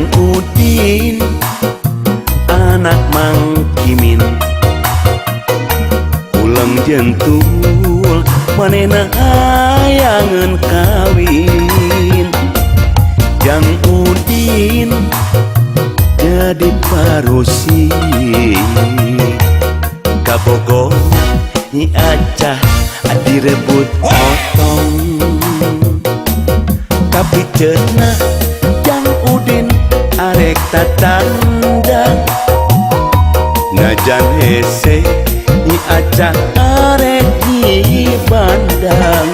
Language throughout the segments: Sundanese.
Jang Udin anak Mang Kimin, Huleng jentul manehna hayangeun kawin. Jang Udin jadi parusi, kabogoh Nyi Acah direbut otong. Tapi cenah Jang Udin arek tatandang, najan hese Nyi Acah arek di bandang.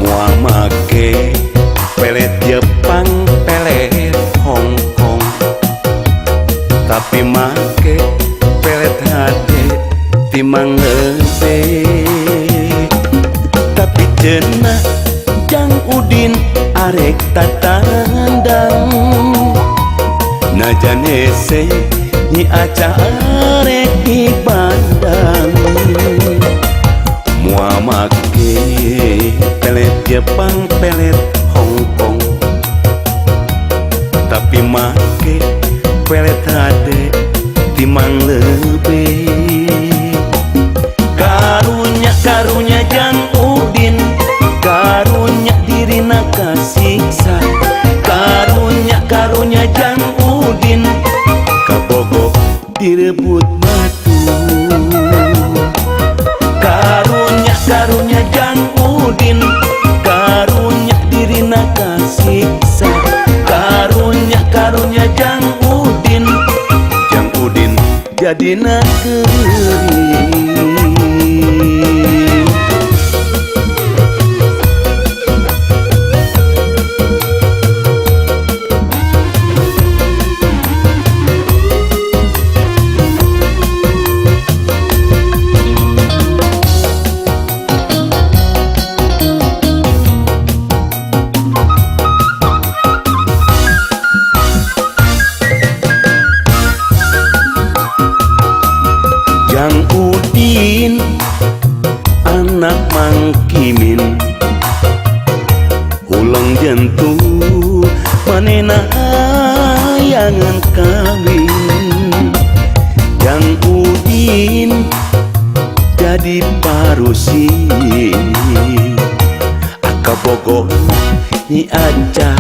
Moal make pelet Jepang, pelet Hong Kong, tapi make pelet hade timang lebe. Tapi cenah Jang Udin arek tatandang, najan hese Nyi Acah arek di bandang. Moal make pelet Jepang, pelet Hong Kong, tapi make pelet hade timang lebe. Karunya, karunya Jang Udin, karunya dirina kasiksa. Karunya, karunya Jang Udin, kabogoh direbut batur. Karunya, karunya Jang Udin, karunya dirina kasiksa. Karunya, karunya Jang Udin, Jang Udin jadina gering. Jang Udin anak Mang Kimin, Huleng jentul manehna hayangeun kawin. Jang Udin jadi parusi, kabogoh Nyi Acah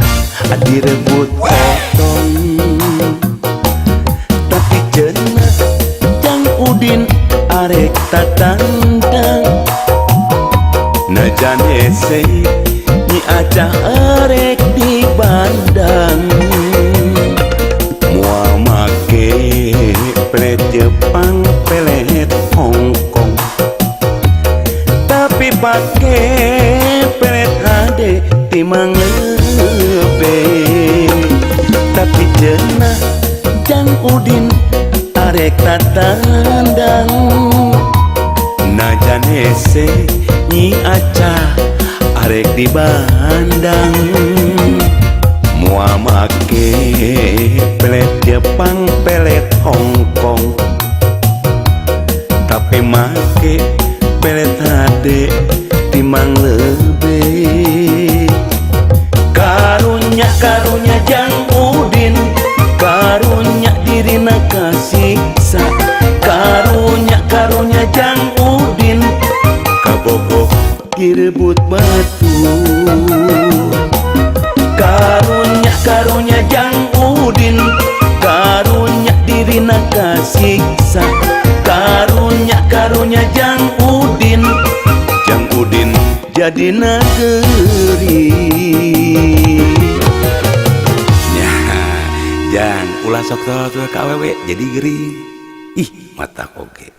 direbut otong. Tapi cenah Jang Udin arek tatandang, najan hese Nyi Acah arek di bandang. Moal make pelet Jepang, pelet Hong Kong, tapi pake pelet hade timang lebe. Tapi cenah Jang Udin arek tatandang, najan hese Nyi Acah arek di bandang. Moal make pelet Jepang, pelet Hong Kong, tapi make pelet hade timang lebe. Karunya, karunya Jang Udin, karunya dirina kasiksa. Karunya, karunya Jang Udin, kabogoh direbut batur. Karunya, karunya Jang Udin, karunya dirina kasiksa. Karunya, karunya Jang Udin, Jang Udin jadina gering. Ya, Jang ulah sok tua ka awewe jadi gering. Ih, mata oge.